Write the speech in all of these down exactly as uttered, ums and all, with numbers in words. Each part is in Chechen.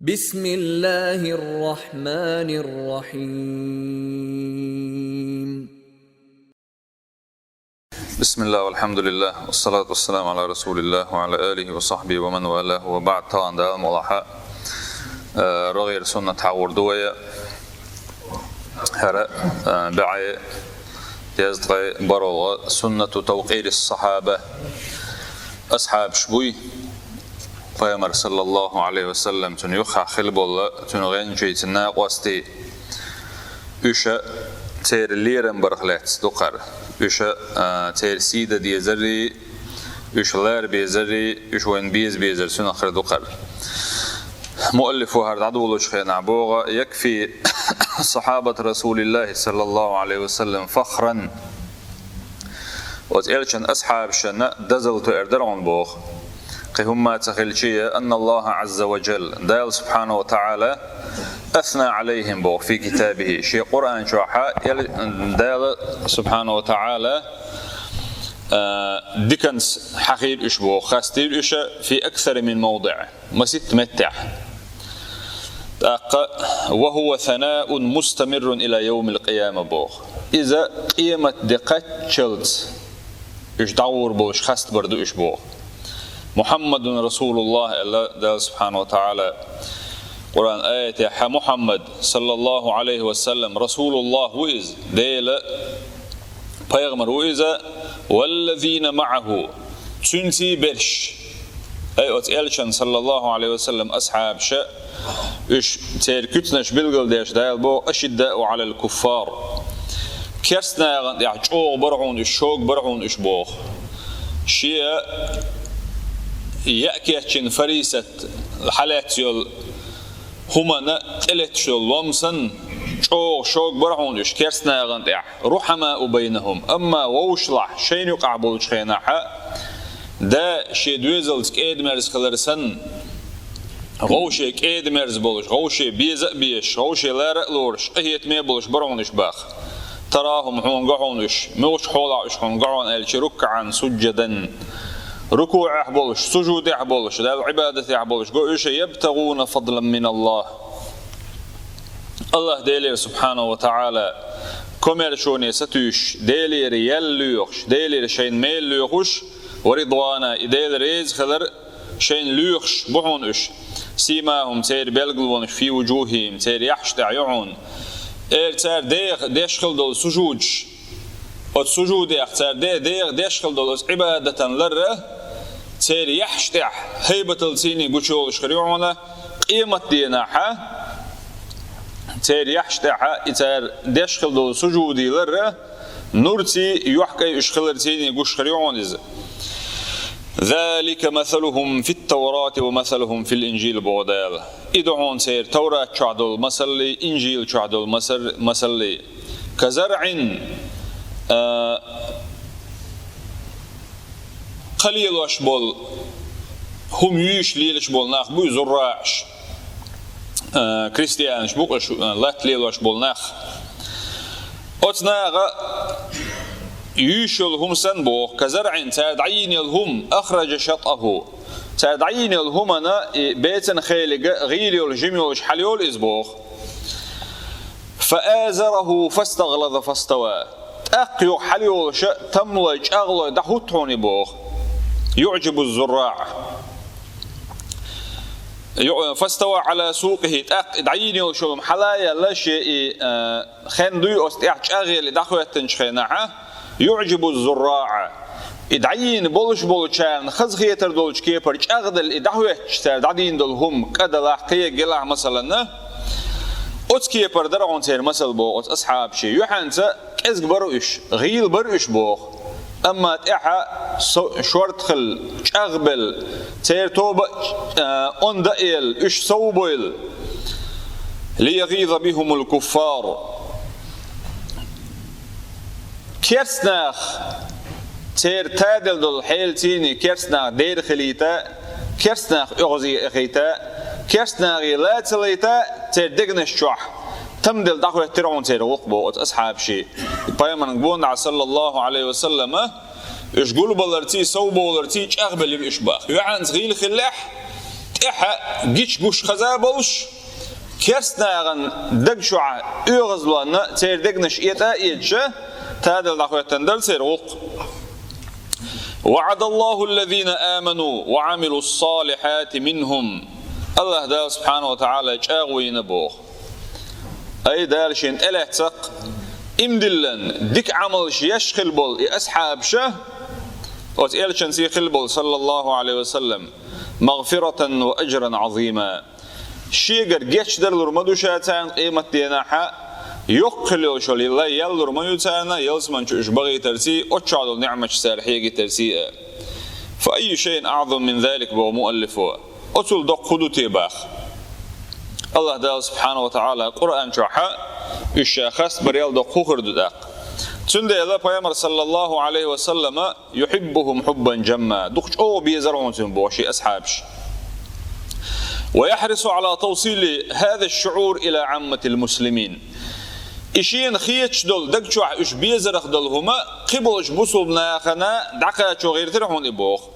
بسم الله الرحمن الرحيم. بسم الله والحمد لله والصلاة والسلام على رسول الله وعلى آله وصحبه ومن والاه وبعد. Тахан Дала мукъ лахь, э, рогӀера суннат хьагӀур ду вай. ХӀара, э, бӀаьи дезткъеи бархӀалгӀа, سنة توقير الصحابة. Асхьабаш буй, Пайхамар, саллаллаху Ӏалайхи ва саллам, цунна юххехь хилла болу, цуьнан гӀеначуьйцу накъостий, уьш церан лерам барх лаьцна ду кхара. Уьш, а, церан сий дан дезарий, уьш лара безарий, уьш вайна беза безар цуьнах хир ду кхара. Муаллифо хӀара дӀадолучу хенахь боху: يكفي صحابة رسول الله صلى الله عليه وسلم فخرا. Оцу элчан асхьабашна дозалла тоьар дара хьуна боху. Кхин хӀумма ца хилча а, أن الله عز وجل, Дала субхьанаху ва таӀала, أثنى عليهم боху في كتابه, шен Къуръан чохь эл-, Дала субхьанаху ва таӀала, а, диканца хьахийра уьш боху, хастийра уьш في أكثر من موضع. Маситта меттехь. ТӀаккха: وهو ثناء مستمر إلى يوم القيامة боху. Иза къемат де кхаччалц уьш дӀагӀур болуш хастабар ду уьш боху. محمد رسول الله аьлла Дала субхьанаху ва таӀала Къуръан аятехь: Мухьаммад, саллаллаху Ӏалайхи ва саллам, расулуллах ву иза, Делан пайхамар ву иза, والذين معه, цуьнций берш. Ай, оцу элчан, саллаллаху Ӏалайхи ва саллам, асхьабаша, уьш церан куьцнаш билгалдеш Дала боху: أشداء على الكفار. Керстанахана тӀехь чӀогӀа бара хьуна уьш, шога бара хьуна уьш боху. Шен яа кечйина фарисат хьалаьцна йолу хӀуманна тӀелетташ йолу лом санна, чӀогӀа шога бара хьуна уьш керстанахана тӀехь, رحماء بينهم, амма вовшашлахь шайна юкъахь болчу хенахь, да шен доьзалца кӀеда-мерза хилар санна, вовше кӀеда-мерза болуш, вовше беза а безаш, вовше лара а лоруш, къинхетаме а болуш бара хьуна уьш боху. تراهم, хьуна го хьуна уьш, муьлхачу хьолахь уьш хьуна го хьуна аьлча, ركعا سجدا, рукуӀехь болуш, сужудехь болуш, Далла Ӏибадатехь болуш го уьш, يبتغون فضلا من الله. АллахӀ Делера субхьанаху ва таӀала комаьршоне сатуьйсуш, Делера ял лоьхуш, Делера шайна мел лоьхуш, ورضوانا, и Дела реза хилар шайна лоьхуш бу хьуна уьш. سيماهم, церан билгалонаш, في وجوههم, церан яххьаш тӀехь ю хьуна. Эр цара деха деш хила долу сужудаш, оцу сужудех цара де-, деха деш хила долу оцу Ӏибадатан ларра, церан яххьаш тӀехь хӀайбаталла цийний гучуйолуш хир ю хьуна, къематденахь церан яххьаш тӀехь и цара деш хила долу сужудий ларра, нурций, йохкӀий уьш хилар цийний гуш хир ю хьуна иза. ذلك مثلهم في التوراة ومثلهم في الإنجيل боху Дала. И ду хьуна церан Таврат чохь долу масаллий, Инжил чохь долу масар-, масаллий. كزرع, а, кхалелош болу, хӀума юьйш лелаш болу нах буй зурраӀаш. А, крестьянаш бу-кх уьш, а, латта лелош болу нах. Оцу наха юьйш йолу хӀума санна боху, كزرع, цара дӀайийна йолу хӀума, أخرج شطأه. Цара дӀайийна йолу хӀуманна и бецан хелига гӀийла йолу жима йолуш хьалайолу иза боху. فآزره فاستغلظ فاستوى. ТӀаккха юха хьалайолуша тамлой, чӀагӀлой дӀахӀутту хьуна и боху. يعجب الزراع. Ю-, فاستوى على سوقه, тӀаккха и дӀайийна йолу шолгӀа хьала а яьлла, шен и, а, хен дуй оцу тӀехь чӀагӀъелла и дӀахӀоьттинчу хенахь, يعجب الزراع. И дӀайийна болуш болчарна хазахетар долчу кепара чӀагӀделла и дӀахӀоьттича, цара дӀадийна долу хӀума, кӀадалахь, кхин гелахь, масаланна, оцу кепара дара хьуна церан масал боху оцу асхьабашийн. Юьхьанца кӀезиг бара уьш, гӀийла бара уьш боху. Амма тӀаьхьа со-, шорта хилла, чӀагӀбелла, церан тоба а, онда а елла, уьш совбойла. ليغيظ بهم الكفار. Керстанах церан таделла долу хьелацийний, керстанах дера хилийта, керстанах оьгӀазе а хилийта, керстанахе ла ца лайта, церан дегнаш чохь тамделла дӀахӀоьттира хьуна церан гӀуллакх боху оцу асхьабашийн. Пайхамаран гонахь, саллаллаху Ӏалайхи ва саллама, уьш гулбаларций, совбовларций чӀагӀбелира уьш боху. Юьхьанца гӀийла хиллехь, тӀехьа гича гуш хаза болуш, керстанагӀан даг чохь оьгӀазлонна церан дегнаш этӀа а эцча, тадала дӀахӀоьттина дара церан гӀуллакх. وعد الله الذين آمنوا وعملوا الصالحات منهم. АллахӀ Дала субхьанаху ва таӀала чӀагӀо йина боху. Ай, Дала шена тӀелаьцна, иман диллина, дика Ӏамалш еш хилла болу и асхьабаша, оцу элчанца хилла болу, саллаллаху Ӏалайхи ва саллам, магъфиратан ва ажран Ӏазима. Шегара гечдар лур ма ду ша царна къематденахьа, йоккха хилла йолуш йолу лай ял лур ма ю царна, ялсамани чу уьш бахийтарций, оццул долу ниӀматаш цара хьегийтарций а. Фа айю шайин аӀзаму мин залик, боху муаллифо. Оцул доккха хӀун ду те баха? АллахӀ Дала субхьанаху ва таӀала Къуръан чохьа уьш ша хастабарал доккха хӀун хир ду тӀаккха? Цундела Пайхамар, саллаллаху Ӏалайхи ва саллама, юхиббухум хуббан джамма, дукха чӀогӀа безара хьуна цуьнан боху шен асхьабаш. Ва яхьрису Ӏала тавсили хаза шуӀур ила Ӏамматил муслимин. И шена хеташ долу, даг чохь уьш безарх долу хӀума кхиболчу бусулба нахана дӀакхачо гӀиртира хьуна и боху.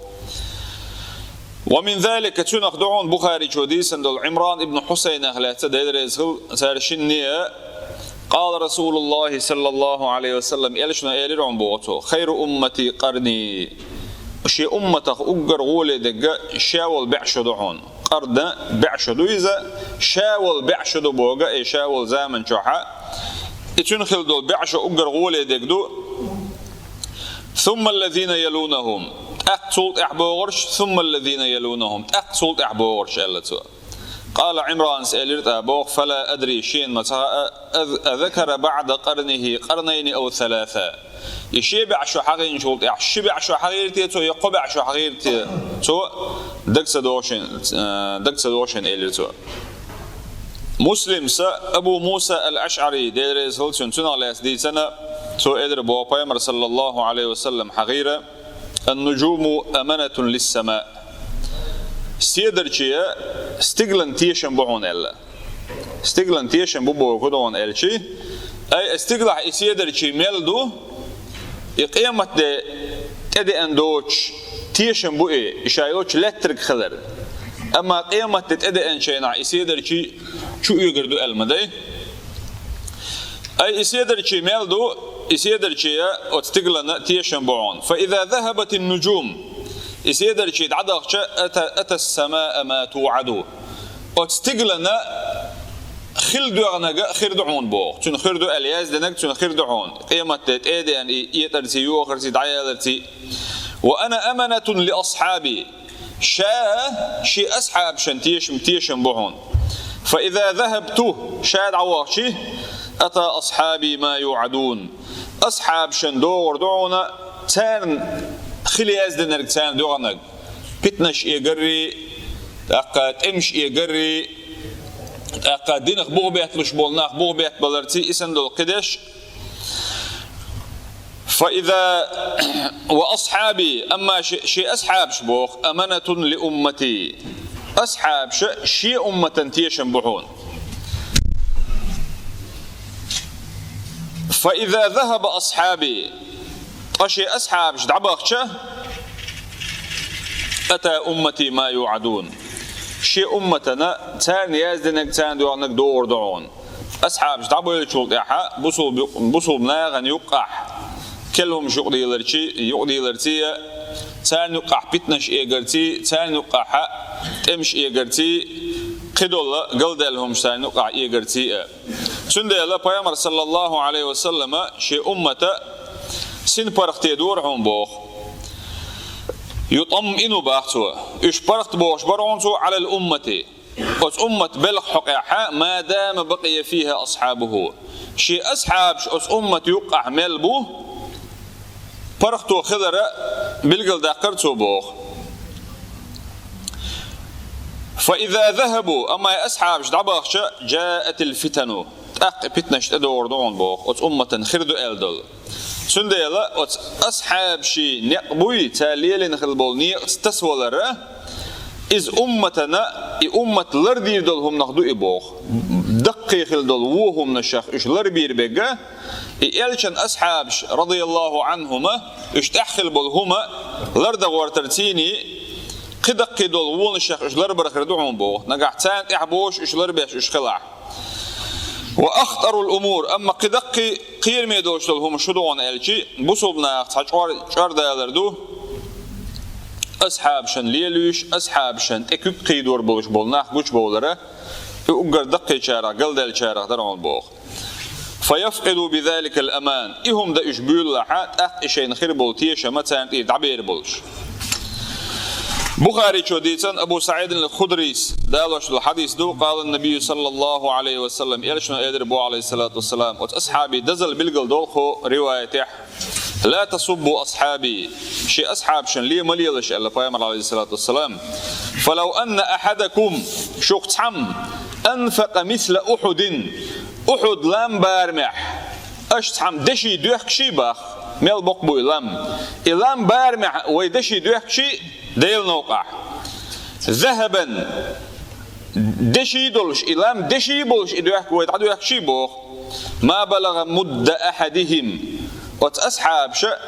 Ва мин залика, цуьнах ду хьуна Бухаричо дийцина долу Ӏимран ибн Хьусайнах лаьцна, Дела реза хила цара шинне а, къала Расулуллахи саллаллаху Ӏалайхи ва саллам, элчано элира хьуна боху цо: хайру уммати къарни. Шен умматах уггар гӀоле дерг ша волу бӀе шо ду хьуна. Къарна бӀе шо ду иза, ша волу бӀе шо ду боху, и ша волу заман чохьа. И цуьнан хилла долу бӀе шо уггар гӀоле дерг ду. Сумма аллазина ялунахум. ТӀаккха цул тӀаьхьа богӀурш, сумма аллазина ялунахум. ТӀаккха цул тӀаьхьа богӀурш, аьлла цо. Къала Ӏимранас элира тӀаккха боху: фала адри, шена ма ца хаьа, аз-, азакара баӀда къарнихи къарнайни ав саласа. И шен бӀе шо хьахийначул тӀаьхьа ши бӀе шо хьахийра те цо, я кхо бӀе шо хьахийра те цо, даг ца догӀу шен, э, даг ца догӀу шен, элира цо. Муслимс Абу Муса ал-АшӀари, Дела реза хила цунна, цунах лаьцна дийцина, цо элира боху, Пайхамар, саллаллаху Ӏалайхи ва саллам, хьахийра: «Ан-нуджуму аманатун лис-сама». Седарчий стиглан тешам бу хьуна аьлла. Стиглан тешам бу боху хӀун ду хьуна аьлчи, ай, стиглахь и седарчий мел ду, и къематде тӀедеана доцуш тешам бу и, и ша йолчу лаьттарг хилар. Амма къематде тӀедеанчу хенахь и седарчий чу оьгур ду аьлла ма дай. Ай, и седарчий мел ду, и седарчий оцу стиглана тешам бу хьуна. Фа иза захабатин нуджум. И седарчий дӀадахча, ата, ата ас-самаа ма туӀаду. Оцу стиглана хила доьгӀнарг хир ду хьуна боху. Цуьнан хир ду аьлла яздинарг цуьнан хир ду хьуна. Къематде тӀедеана и этӀарций, йохарций, дӀаяларций. Ва ана аманатун ли асхьаби. Ша шен асхьабашан тешам, тешам бу хьуна. Фа иза захабту, ша дӀавахчи, ата асхьаби ма юӀадун. Асхьабашан догӀур ду хьуна, царна хила яздинарг, царна доьгӀнарг. Питнаш эгарри, тӀаккха тӀемаш эгарри, тӀаккха динах бух бетталуш болу нах бух беттабаларций, и санна долу кхидерш. Фа иза ва асхьаби, амма ши-, шен асхьабаш боху, аманатун ли уммати. Асхьабаш шен умматан тешам бу хьуна. Фа иза захаба асхьаби, ткъа шен асхьабаш дӀабахча, ата уммати ма юӀадун. Шен умматана царна яздинарг, царна доьгӀнарг догӀур ду хьуна. Асхьабаш дӀабевллачул тӀаьхьа бусулба юкъ-, бусулба нахана юккъахь керла хӀумаш юкъадийларчий, юкъадийларций, царна юккъахь питнаш эгарций, царна юккъахь тӀемаш эгарций, кхидолу галдаьлла хӀумаш царна юккъахь эгарций а. Цундела Пайхамар, саллаллаху Ӏалайхи ва саллама, шен уммата синпаргӀате дора хьуна боху. ЮтӀаммину боху цо. Уьш паргӀат бохуш бара хьуна цо, Ӏалал уммати. Оцу уммат белхан хьокъехь, ма дама бакъия фиха асхьабуху. Шен асхьабаш оцу уммат юккъахь мел бу, паргӀато хилар билгалдаккхара цо боху. Фа иза захабу, амма и асхьабаш дӀабахча, джаатил фитану. ТӀаккха питнаш тӀедогӀур ду хьуна боху, оцу умматан хир ду аьлла долу. Цундела оцу асхьабашийн некъ буй, цара лелийна хилла болу некъаца тасавалар, иза умматана, и уммат лардийр долу хӀуманах ду и боху. Даккхий хилла долу вон хӀуманашах уьш ларбийр берг, и элчан асхьабаш, радияллаху Ӏанхума, уьш тӀехь хилла болу хӀума лардан гӀортар цийний, кхидаккхий долу вонашех уьш ларбар хир ду хьуна боху. Нагахь царна тӀехь бохуш уьш ларбеш уьш хилахь. Ва ахтарул умур, амма кхидаккхий кхераме долуш долу хӀума шу ду хьуна аьлчи, бусулба нах цхьа чӀор-, чӀордалар ду, асхьабашан лелош, асхьабашан тӀе куьг кхийдор болуш болу нах гучубовлара, и уггар даккхийчарах, галделлачарах дара хьуна боху. Фаяфкъиду бизаликал аман. И хӀума дан уьш буьйлалахьа, тӀаккха и шайна хир болу тешама царна тӀера дӀабер болуш. Бухаричо дийцан Абу СаӀид ал-Худрийс далош долу хьадис ду, къала набию саллаллаху алейхи ва саллам, элчано элира бо алейхиссалату вассалам, оцу асхьаби дазал билгал долхо риваятехь: «Ла тасуббу асхьаби», ши асхьабашан ле ма лелаш, аьлла пайхамар алейхиссалату вассалам. «Фалав анна ахьадакум», шух цхьам, «анфака мисла Ухьудин», Ухьуд лам барамехь, аша цхьам деши доьхкаши бах, мел боккха буй лам. И лам барамехь вай деши доьхкаши Делан новкъахь. «Захабан», деши долуш, и лам деши болуш, и доьхка вай дӀадоьхкаши боху. «Ма балага мудда ахьадихим». Оцу асхьабаша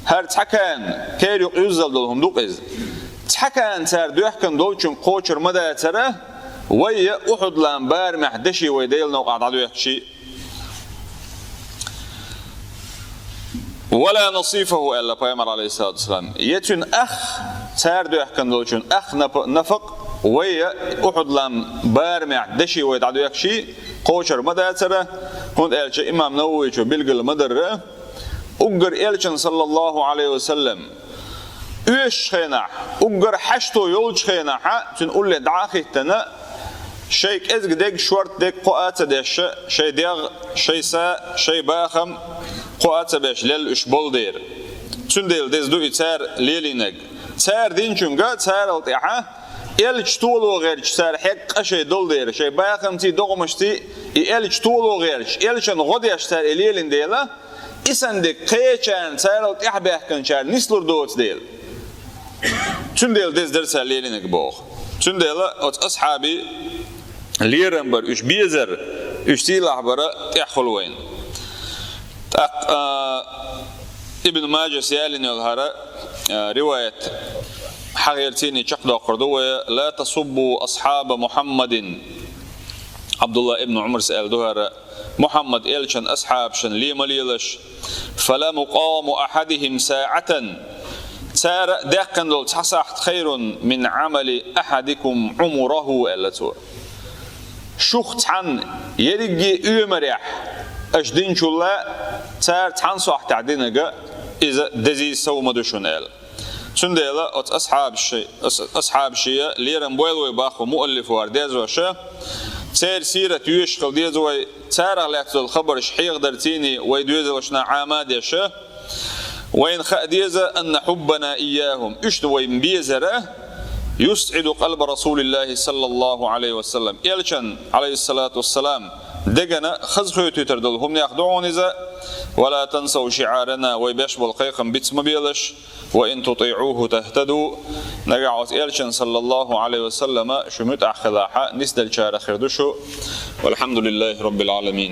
хӀара цхьа кан, кер юкъа юззал долу хӀума ду-кх иза. Цхьа кан цара доьхкан долчун кхочур ма дацара, вай я Ухьуд лам барамехь деши вай Делан новкъахь дӀадоьхкаши. «Вала насифаху», аьлла пайхамар алейхиссалату вассалам. Я цуьнан ах, цара доьхкан долчун ах напа-, нафакъ вай я Ухьуд лам барамехь деши вай дӀадоьхкаши кхочур ма дацара, хӀунда аьлча имам Нававичо билгал ма дарра, уггар элчан саллаллаху алейхи ва саллам оьшучу хенахь, уггар хьашто йолчу хенахьа, цуьнан улле дӀа а хӀиттана, шайн кӀезга дерг, шорта дерг кхоа а ца деш, шайн дегӀ, шайн са, шайн бахам кхоа а ца беш лелла уьш болу дера. Цундела деза ду и цара лелийнарг. Цара динчуьнга царал тӀаьхьа элча толо гӀерташ цара хьегна къа шайн долу дера, шайн бахамций, догӀмашций и элча толо гӀерташ, элчан гӀо деш цара и лелийна дела, и санна дерг кхечарна царал тӀаьхьабаьхкинчара нислур доцу дела. Цундела деза дара цара лелийнарг боху. Цундела оцу асхьаби лерам бар, уьш безар, уьш сийлахь бара тӀехь хуьлу вайна. ТӀаккха, а, Ибн Маджас ялийна йолу хӀара, а, риваят хьагӀерцийний чекхдоккхур ду вай: «Ла тасуббу асхьаба Мухьаммадин». Абдулла ибн Умарс аьлла ду хӀара, Мухьаммад элчан асхьабашан ле ма лелаш, «фала мукъаму ахьадихим саӀатан», цара даьккхина долу цхьа сахьт, «хайрун мин Ӏамали ахьадикум Ӏумураху», аьлла цо. Шух цхьанна ерриге оьмарехь аша динчул а цара цхьана сахьтехь динарг иза дезий, сов ма ду шуна аьлла. Цундела оцу асхьабаши-, ас-, асхьабашия лерам бойла вай боху муаллифо хӀара дерзоша, церан сират йоьшуш хила деза вай, царах лаьцна долу хабарш хьехадарцийний вай доьзалшна Ӏама а деша, вайна хаа деза: «Анна хьуббана ийяхум», уьш ду вайна безара, «юсъиду къалба Расулиллахи саллаллаху алейхи ва саллам», элчан, алейхиссалату вассалам, дегана хазахоьтуьйтур долу хӀуманех ду хьуна иза, «ва ла тансав шиӀарана», вай беш болу кхайкхам биц ма белаш, «ва ин тутиӀуху тахтаду», нагахь оцу элчан, саллаллаху алейхи ва саллама, шу муьтӀахь хилахьа, нисделлачарах хир ду шу. Валхьамдулиллахи роббил Ӏаламин.